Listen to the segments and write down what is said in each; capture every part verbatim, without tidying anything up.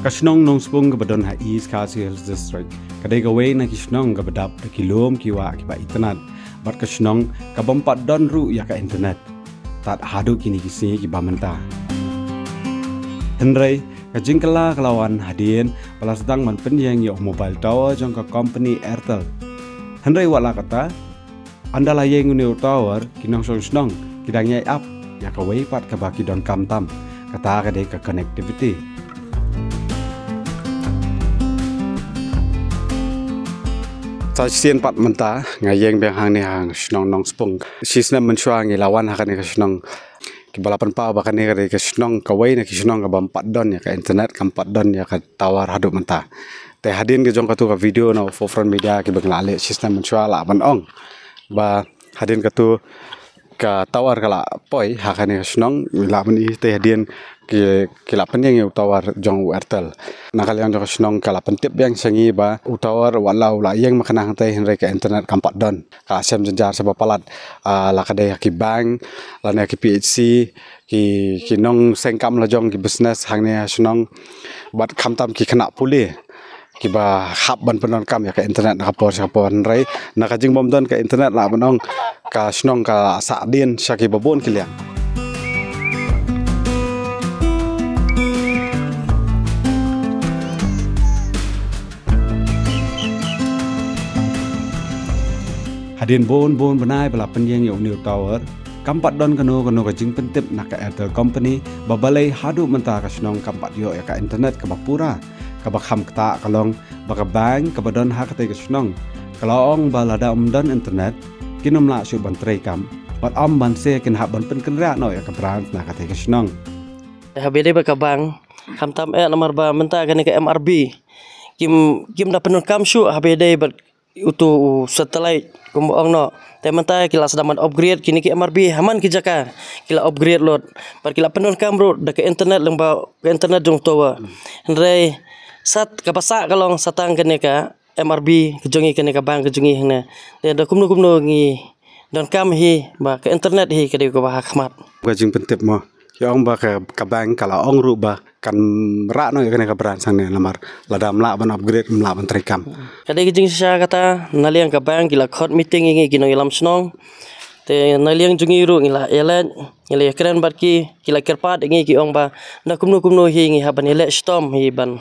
Ka shnong Nongspung kaba don ha East Khasi Hills District ka dei kawei na ki shnong kaba dap da ki lum ki wah kiba itynnad, bad ka shnong ka bym pat don ruh ïa ka internet. Tad haduh kine ki sngi kiba mynta. Hynrei ka jingkylla ka la wan hadien ba la sdang ban pynïeng ïa u mobile tower jong ka company Airtel. Hynrei wat la kata, ynda la ïeng une u tower, ki nongshong shnong ki dang ïai ap ïa kawei pat kaba ki donkam tam, kata ka dei ka connectivity. Sa shisien pat mynta nga ïeng biang hangne ha shnong Nongspung. Shisnem mynshuwa ngi la wan ha kane ka shnong, kiba la pynpaw ba kane ka dei ka shnong, kawei na ki shnong kabym pat don ïa ka internet, kam pat don ïa ka tower haduh mynta. Te hadien ka jong katu ka video na Forefront Media kiba ngi la leh shisnem mynshuwa, lah ban ong ba hadien katu ka tower ka la poi ha kane ka shnong, lah ban i te hadien ki, ki la pynïeng ïa u tower jong u Airtel. Na ka liang jong ka shnong ka la pyntip biang sha ngi ba u tower wat la u la ïeng makna hangtei, hynrei ka internet kam pat don. Ka la shem jynjar shaba palat, ah, la ka dei ha ki bank lane ki P H C, ki, ki nongseng kam la jong, ki business hangne ha shnong, bad khamtam ki khynnah pule kiba hap ban pyndonkam ïa ka internet na ka por sha ka por. Hynrei na ka jingbym don ka internet, lah ban ong ka shnong ka la sah dien sha kiba bun ki liang. Hadien bun bun bnai ba la pynïeng ïa une u tower, kam pat don kano kano ka jingpyntip na ka Airtel Company, ba balei haduh mynta ka shnong kam pat ïoh ïa ka internet kaba pura. Kaba kham ktah ka long ba ka bank kaba don ha katei ka shnong ka la ong ba lada ym don internet, kin ym lah shuh ban trei kam, bad ym banse kin hap ban pynkynriah noh ïa ka branch na katei ka shnong. Haba ïadei bad ka bank, khamtam eh, namar ba mynta kane ka M R B kim, kim da pyndonkam shuh haba ïadei bad uto u satellite kumba ong noh. Te mynta ki la sdang ban upgrade kine ki M R B ha man ki jaka, ki la upgrade lut. Bad ki la pyndonkam ruh da ka internet lyngba ka internet jong u tower. Hynrei sat kaba sah ka long sa tang kane ka M R B ka jong ngi, kane ka bank ka jong ngi hangne. Te da kumno kumno ngi donkam hi ba ka internet hi ka dei kaba ha khmat. Ka jingpyntip mo, ki ong ba ka, ka bank ka la ong ruh ba kan rah noh ïa kane ka branch hangne namar lada ym lah ban upgrade, ym lah ban trei kam. Ka dei ka jingshisha kata, na liang ka bank ki la khot meeting ïa ngi ki nongïalam shnong. Te na liang jong ngi ruh ngi la ïaleit, ngi la ïakren bad ki, ki la kyrpad ïa ngi, ki ong ba da kumno kumno hi ngi hap ban ïaleh shitom hi ban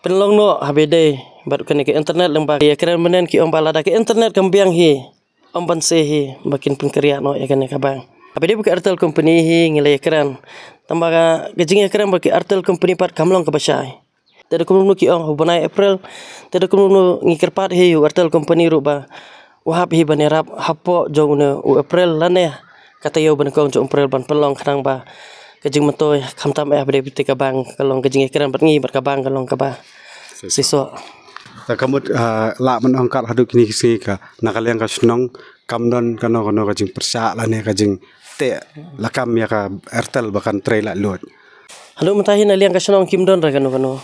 pynlong noh haba ïadei bad kane ka internet lyngba. Ki ïakren mynne ki ong ba lada ka internet kam biang hi, ym banse hi ba kin pynkynriah noh ïa kane ka bank. Haba ïadei bad ka Airtel Company hi ngi la ïakren. Tangba ka, ka jingïakren bad ka Airtel Company pat kam long kaba shai. Te da kumno ki ong ha u bnai April, te da kumno ngi kyrpad hi u Airtel Company ruh ba u hap hi ban ïarap hapoh jong une u April lane ka taïew ba nyngkong jong u April ban pynlong, khnang ba ka jingmyntoi khamtam eh haba ïadei bad ka bank ka long ka jingïakren bad ngi bad ka bank ka long kaba shisha. Te ka mut, ah, lah ban ong kat haduh kine ki sngi ka, na ka liang ka shnong kam don kano kano ka jingpyrshah lane ka jingteh lakam ïa ka Airtel ba kan trei laitluid. Haduh mynta hi na liang ka shnong kim don re kano kano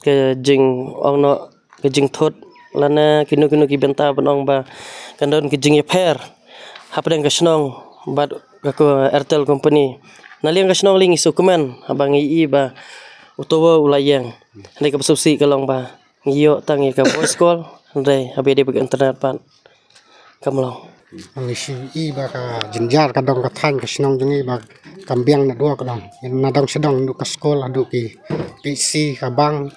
ka jingong noh, ka jingthut lane kino kino ki bynta ban ong ba kan don ka jingïapher hapdeng ka shnong bad ka, ka Airtel Company. Na liang ka shnong lei ngi sngewkmen haba ngi i ba u tower u la ïeng. Hynrei kaba sngewsih ka long ba ngi ïoh tang ïa ka voice call, hynrei haba ïadei bad ka internet pat kam long. Ngi shu i ba ka jynjar ka dong ka thaiñ ka shnong jong ngi ba kam biang network ka dong. Nadong shadong, naduh ka skul haduh ki P H C, ka bank,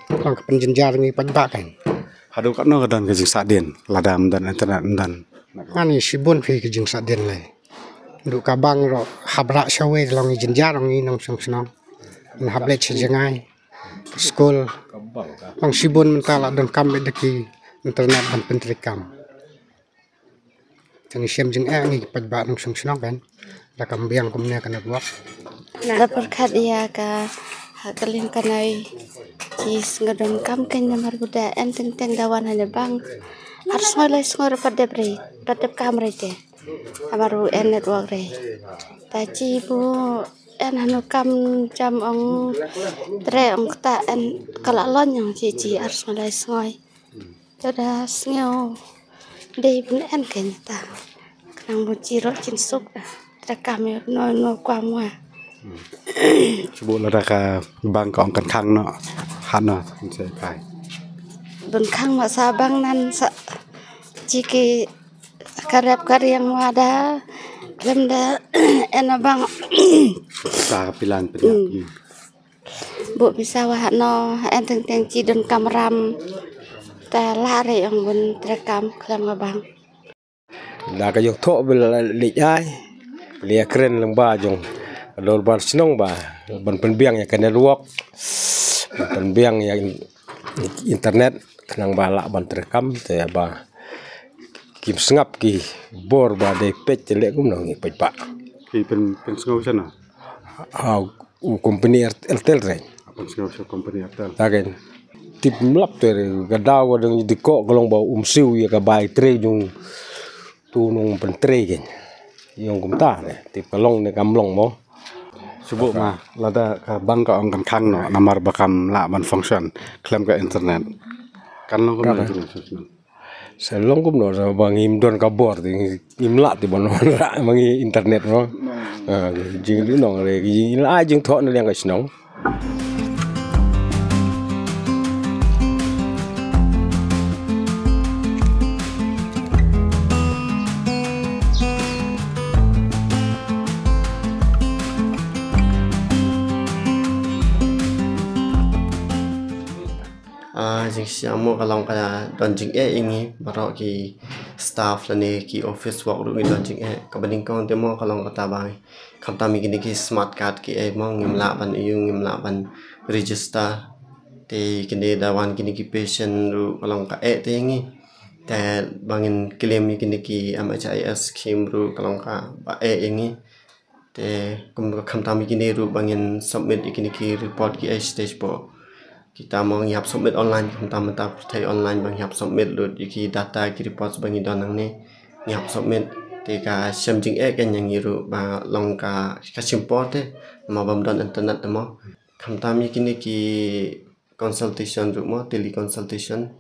ka dong ka pynjynjar ngi paidbah kan. Haduh katno ka don ka jingsahdien lada ym don internet, ym don? Ngan ïa shibun phi ka jingsahdien lei. Naduh ka bank ruh hap rah shawei, long i jynjar ong i nongshong shnong. Ngan hap leit sha jngai, skul. Long shibun mynta la donkam beit da ki internet ban pyntreikam. Te ngi shem jingeh ngi ki paidbah nongshong shnong kan, da kam biang kumne ka network. Nga da pyrkhat ïa ka, ha ka liang ka nai ki sngew donkam kan, namar ba da en teng teng da wan ha ne bank. Ar sngew lai sngew ruh pat dep rei, pat dep kam rei te. Namar u en network rei. Ta chi bu en hanu kam jam ong tre ong kata en ka la lon ong chi chi ar sngew lai sngew. Te da sngew dei ban en kein ta. Khnang ba chi ruh chin suk da. Te da kam ïa no no kwah mo. Shu buh lada ka bank ka ong kan khang noh. Hano kan sa kai. Bun khang ma sa bang nan sa jiki karep kariang wada lem da ena bang. Sa ka pilan pin. Buh pisa wa hano en teng teng chi dun kamram. Ta lare ong bun trekam khlem ka bang. Da ka jong thoh bil leit ai. Lia kren lang ba jong ka dorbar shnong ba ban pynbiang ïa ka network, ban pynbiang ïa internet, khnang ba lah ban treikam te ba kim sngap ki bor ba dei peit te leh kumno ngi peit ba. Ki pyn pynsngew shano? Ha u company Airtel re. Pynsngew sha company Airtel. Taken tip mlap te re ka daw ka dang di ko ka long ba um siu ïa ka bai trei jong tu nong pyntrei ken. Ïong kumta ne tip ka long ne kam long mo. Shu buh ma lada ka bank ka ong kan khang noh namar ba kam lah ban function khlem ka internet. Kan long kumno? Sa long kumno sa ba ngim don ka bor te ngim lah te ban wanrah ma ngi internet mo. Jing li nong re jing la jing thoh na liang ka shnong. Ah, jingshisha mo ka long ka don jingeh ïa ngi baroh ki staff lane ki office work ruh ngi don jingeh. Kaba nyngkong te mo ka long kata ba khamtam ïa kine ki smart card ki eh mo ngim lah ban ïoh ngim lah ban register. Te kine da wan kine ki patient ruh ka long ka eh te ïa ngi. Te ba ngin claim ïa kine ki M H I S scheme ruh ka long kaba eh ïa ngi. Te kum ka khamtam ïa kine ruh ba ngin submit ïa kine ki report ki ai stage po. Kita mo ngi hap submit online khamtam mynta pyrthei online ba ngi hap submit lut ïa ki data ki reports ba ngi don nangne. Ngi hap submit te ka shem jingeh ka ïa ngi ruh ba long ka ka shim por te namar bym don internet te mo. Khamtam ïa kine ki consultation ruh mo, teleconsultation.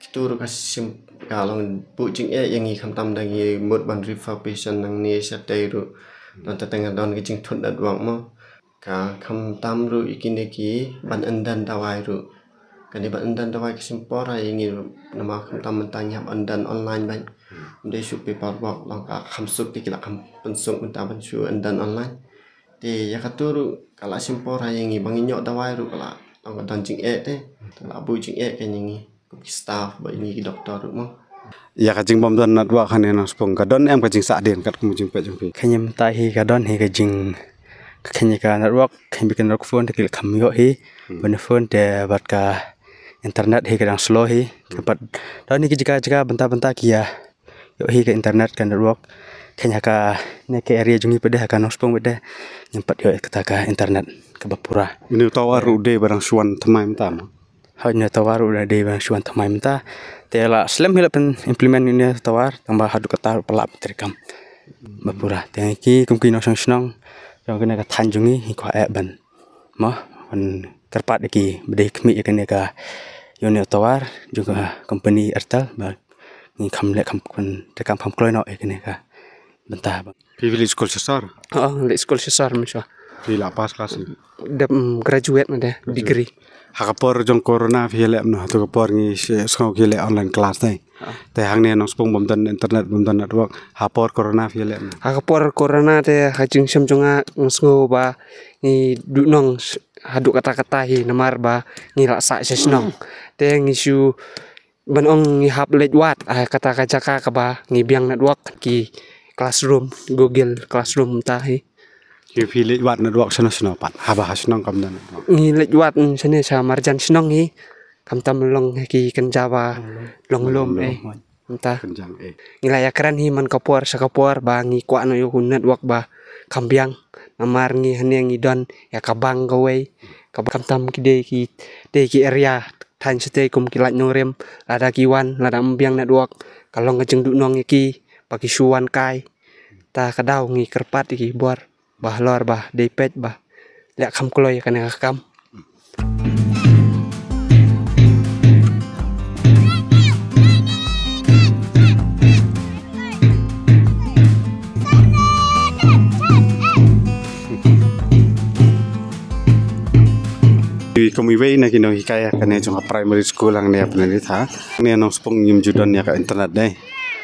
Kitu ruh ka shim ka long buh jingeh ïa ngi khamtam da ngi mut ban refer patient nangne shatei ruh. Don te teng don ka jingthut network mo. Ka khamtam ruh ïa kine ki ban yndan dawai ruh. Kane ban yndan dawai ka shim por ïa ngi ruh namar khamtam mynta ngi hap yndan online bad. Ym dei shu paperwork long ka kham suk te ki la kham pynsuk mynta ban shu yndan online. Te ïa katu ruh ka la shim por ha ïa ngi ba ngin ïoh dawai ruh ka la long ka don jingeh te ka la buh jingeh ka ïa ngi kum ki staff ba ïa ngi ki doktor ruh mo. Ïa ka jingbym don network hangne Nongspung ka don em ka jingsahdien katkum jingpeit jong phi? Ka ngim ta hi ka don hi ka jing ka khein ka network khein bi ka network phone te ki la kham ïoh hi. Ban phone te bad ka internet hi ka dang slow hi ka bad don hi ki jaka jaka bynta bynta ki ïa ïoh hi ka internet ka network. Khein ha kane ka area jong ngi pat de ha ka Nongspung pat de ngim pat ïoh kata ka internet kaba pura. Ine u tower ruh de ba dang shu wan thymmai mynta mo? Hooid, ine u tower ruh de ba dang shu wan thymmai mynta. Te la slem hi la pyn implement ine u tower tang ba haduh kata ruh pat la treikam ba pura. Te ngi ki kum ki nongshong shnong jong kane ka thaiñ jong ngi hi kwah eh ban mo ban kyrpad ïa ki ba dei khmih ïa kane ka ïa une u tower jong ka company Airtel ba ngi kham leh kham treikam kham kloi noh ïa kane ka bynta ba. Phi leit skul sha sor? Oh, leit skul sha sor mynshuwa. Phi la pass class? Dep graduate ma de degree. Ha ka por jong corona phi leh mano? Ha tu ka por ngi sngew ki leh online class dei. Te hangne Nongspung bym don internet bym don network. Ha por corona phi leh mano? Ha ka por corona te ha jingshem jong nga nga sngew ba ngi duhnong haduh katta katta hi namar ba ngi la sah sha shnong. Te ngi shu ban ong ngi hap leit wad ha kata ka jaka kaba ngi biang network ki classroom Google Classroom mynta hi. Ki phi leit wad network shano shano pat haba ha shnong kam don network? Ngi leit wad shane sha marjan shnong hi. Khamtam long ki kynja ba long lum eh. Mynta ngi la ïakren hi man ka por sha ka por ba ngi kwah noh ïa u network ba kham biang. Namar ngi hangne ngi don ïa ka bank kawei kaba khamtam ki dei ki dei ki area thaiñ shatei kum ki lait nongrim lada ki wan lada ym biang network ka long ka jingduhnong ïa ki ba ki shu wan kai. Ta ka daw ngi kyrpad ïa ki bor ba halor ba dei peit ba leh kham kloi ïa kane ka kam. Kum iwei na ki nonghikai kane jong ka primary school hangne ha Pnelitha. Hangne Nongspung ngim ju don ïa ka internet dei.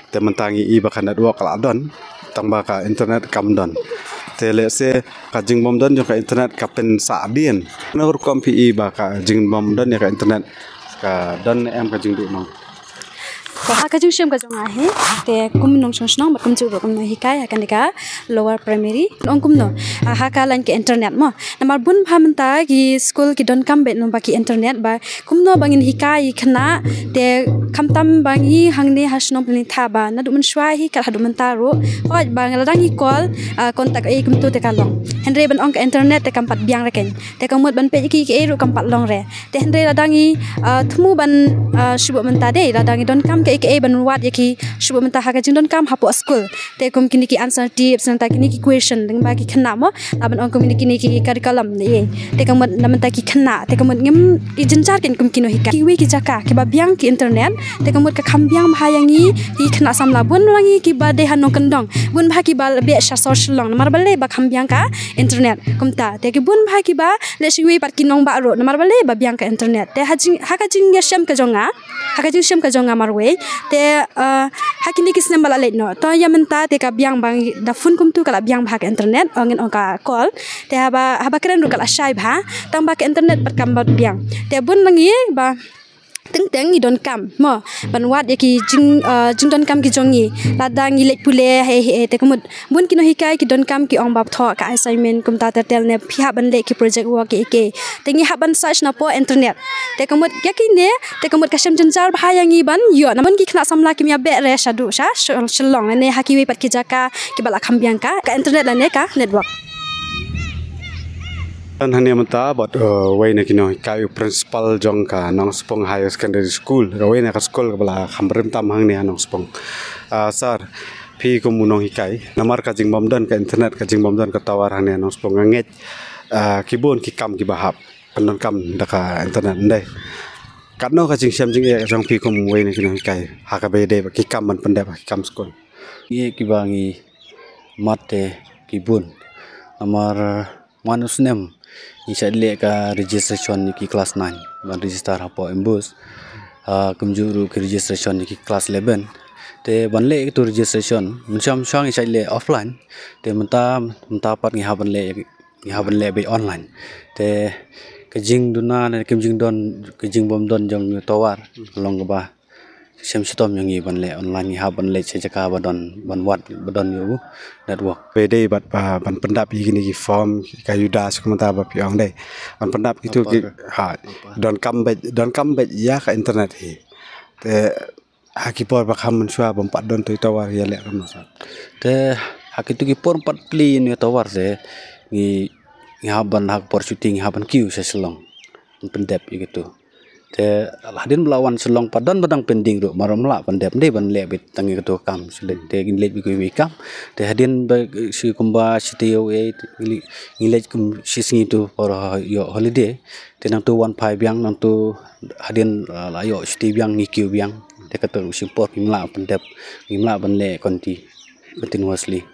Te mynta ngi i ba ka network ka la don, tang ba ka internet kam don. Te lehse ka jingbym don jong ka internet ka pynsah dien. Kano rukom phi i ba ka jingbym don ïa ka internet ka don em ka jingduh nong? Ko ha ka jingshem ka jong nga hi, te kum nongshong shnong bad kumjuh ruh kum nonghikai ha kane ka lower primary, ong kumno, ah, ha ka line ka internet mo. Namar bun bha mynta ki school ki donkam beit lyngba ki internet ba kumno ba ngin hikai ïa ki khynnah, te khamtam ba ngi hangne ha shnong Pnelitha ba naduh mynshuwa hi kat haduh mynta ruh. Hooid ba lada ngi call, ah, contact ei kumto te ka long. Hynrei ban ong ka internet te kam pat biang re keiñ. Te ka mut ban peit ïa ki, ïa ki ei ruh kam pat long re. Te hynrei lada ngi, ah, thmu ban, ah, shu buh mynta dei, lada ngi donkam ka ei ka ei ban wad ïa ki shu buh mynta ha ka jingdonkam hapoh school. Te kum kine ki answer tips, nangta kine ki question lyngba ki khynnah mo, la ban ong kum kine, kine ki curriculum ne ei. Te ka mut na mynta ki khynnah, te ka mut ngim i jynjar keiñ kum ki nonghikai. Kiwei ki jaka kiba biang ki internet, te ka mut ka kham biang bha ïa ngi ki khynnah samla, bun bha ngi kiba dei ha nongkyndong, bun bha kiba beh sha sor Shillong, namar balei ba kham biang ka internet. Kumta te ki bun bha kiba leh sha iwei pat ki nongbah ruh namar balei ba biang ka internet. Te ha jing, ha ka jingïashem ka jong nga, ha ka jingshem ka jong nga marwei, te, eh, ha kine ki snem ba la leit noh, to ïa mynta te ka biang ba ngi da phone kumto ka la biang bha ka internet, ong ngin ong ka call. Te haba, haba kren ruh ka la shai bha, tang ba ka internet pat kam pat biang. Te bun na ngi ba teng teng ngi donkam mo ban wad ïa ki jing, eh, jingdonkam ki jong ngi. Lada ngi leit pule hei hei, te ka mut bun ki nonghikai ki donkam ki ong ba thoh ka assignment kumta ter ter ne phi hap ban leh ki project work ki ei ki ei. Te ngi hap ban search na poh internet. Te ka mut ïa kine, te ka mut ka shem jynjar bha ïa ngi ban ïoh. Na bun ki khynnah samla kim ïa beh re shaduh sha Shillong ne ha kiwei pat ki jaka kiba la kham biang ka, ka internet lane ka network. Hangne mynta bad, eh, wei na ki nonghikai, u principal jong ka Nongspung Higher Secondary School, kawei na ka school kaba la kham rim tam hangne ha Nongspung. Ah, sir, phi kum u nonghikai, namar ka jingbym don ka internet, ka jingbym don ka tower hangne ha Nongspung, nga ngeit, ah, ki bun ki kam kiba hap pyndonkam da ka internet, ym dei? Katno ka jingshem jingeh jong phi kum wei na ki nonghikai ha kaba ïadei bad ki kam ban pyndep ha ki kam school? Ngi kiba ngi mat te ki bun. Namar man u snem ngi shait leh ka registration ïa ki class nine ban register hapoh MBOSE. Ah, kumjuh ruh ki registration ïa ki class eleven. Te ban leh kitu registration, mynshuwa mynshuwa ngi shait leh offline. Te mynta, mynta pat ngi hap ban leh, ngi hap ban leh beit online. Te ka jingduna ne ka jingdon, ka jingbym don jong u tower long kaba shem shitom ïa ngi ban leh online, ngi hap ban leit sha jaka ba don, ban wad ba don ïa u network. Ba dei bad ba ban pyndap ïa kine ki form, ka UDAS kumta ba phi ong dei. Ban pyndap kitu ki, ha, donkam beit, donkam beit ïa ka internet hi. Te ha ki por ba kham mynshuwa bym pat don tu tower ïa leh kumno, sir? Te ha kitu ki por pat plie ïa u tower te ngi, ngi hap ban, ha ka por shuti ngi hap ban kiew sha Shillong ban pyndep ïa kitu. Te hadien ba la wan Shillong pat don ba dang pending ruh, mar ym lah pyndep, ym dei ban leh beit tang ïa kitu kam. Te ngin leit beit kiwei kam. Te hadien ba shi kumba shi taïew ei ngi leit kum shi sngi tu por ïoh holiday. Te nangtu wan phai biang, nangtu hadien, ah, la ïoh shuti biang ngi kiew biang. Te kato shim por ngim lah pyndep, ngim lah ban leh conti-, continuously.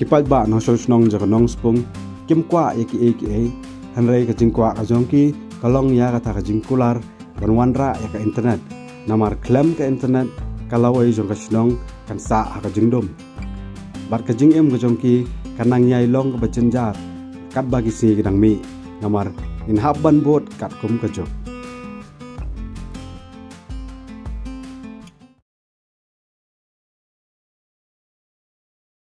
Ki paidbah nongshong shnong jong ka Nongspung kim kwah ïa kiei kiei, hynrei ka jingkwah ka jong ki ka long ïa kata ka jingkular ban wanrah ïa ka internet. Namar khlem ka internet ka lawei jong ka shnong kan sah ha ka jingdum. Bad ka jingim ka jong ki kan nang ïai long kaba jynjar katba ki sngi ki dang mih. Namar ngin hap ban bud katkum ka juk.